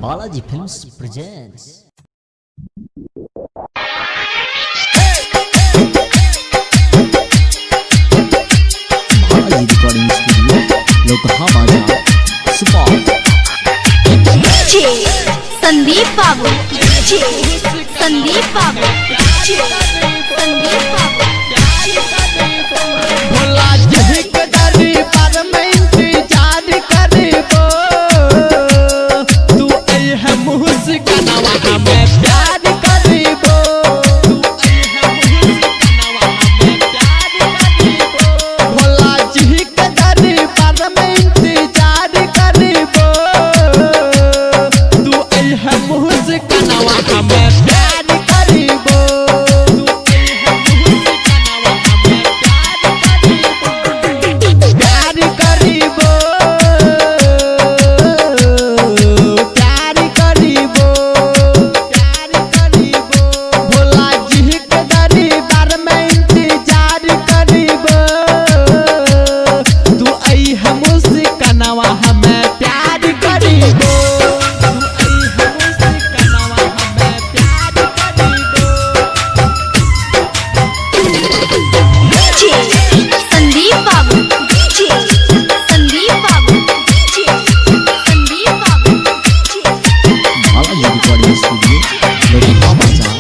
Balaji Films presents. Balaji Recording Studio, Lokaha Bazar, Supaul. DJ Sandeep Babu, DJ Sandeep Babu, DJ Sandeep Babu. Bhola ji के दरबार में इंतजार करबो, तू अइहे मुस्कनवा हमें प्यार करबो, तू अइहे मुस्कनवा हमें प्यार करबो। भोला जी के दरबार में इंतजार करबो, तू अइहे मुस्कनवा हमें प्यार करबो, तू अइहे मुस्कनवा हमें प्यार करबो, प्यार करीबो, प्यार करीबो, प्यार करीबो। भोला जी के दरबार में इंतजार करीबो, तू अइहे मुस्कनवा हमें प्यार करीबो, तू अइहे मुस्कनवा हमें प्यार करीबो। DJ Sandeep Babu, DJ Sandeep Babu, DJ Sandeep Babu, DJ. Balaji Recording Studio, Lokaha Bazar,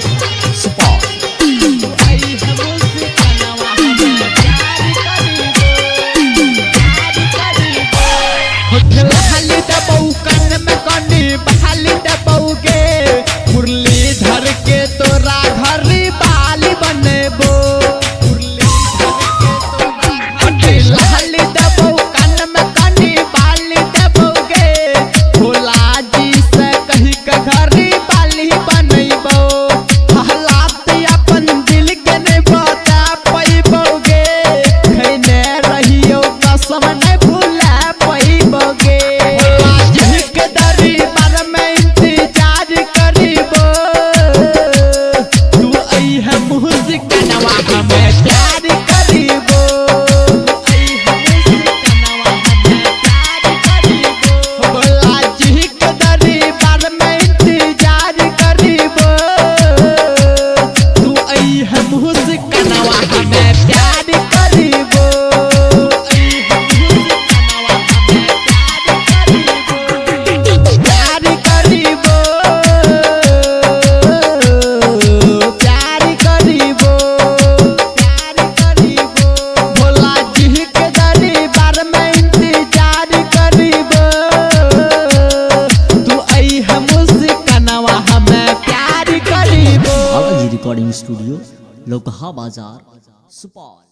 Supaul. बहाली दबौ कान में कनी बहाली दबौ गे, मुरली धर के तोरा घर बाली बनेबो, मुरली धर के तोरा घर बहाली दबौ कान में कनी बाली दबौ गे, भोला जी से कही के घर बाली बनेबो। हालात अपन दिल के नहीं बता पैबो गे, खैने रहियो कसम नहीं भूला पैबो गे। भोला जी के दरबार में इंतजार करबो, तू अइहे मुस्कनवा हमें प्यार करबो, तू अइहे मुस्कनवा हमें प्यार करबो। भोला जी के दरबार में इंतजार करबो, तू अइहे मुस्कनवा हमें प्यार करबो, तू अइहे मुस्कनवा हमें प्यार करबो, प्यार करबो, प्यार करबो, प्यार करबो। भोला जी के दरबार में इंतजार करबो, तू अइहे मुस्कनवा हमें प्यार करबो। Balaji Recording Studio, Lokaha Bazar, Supaul.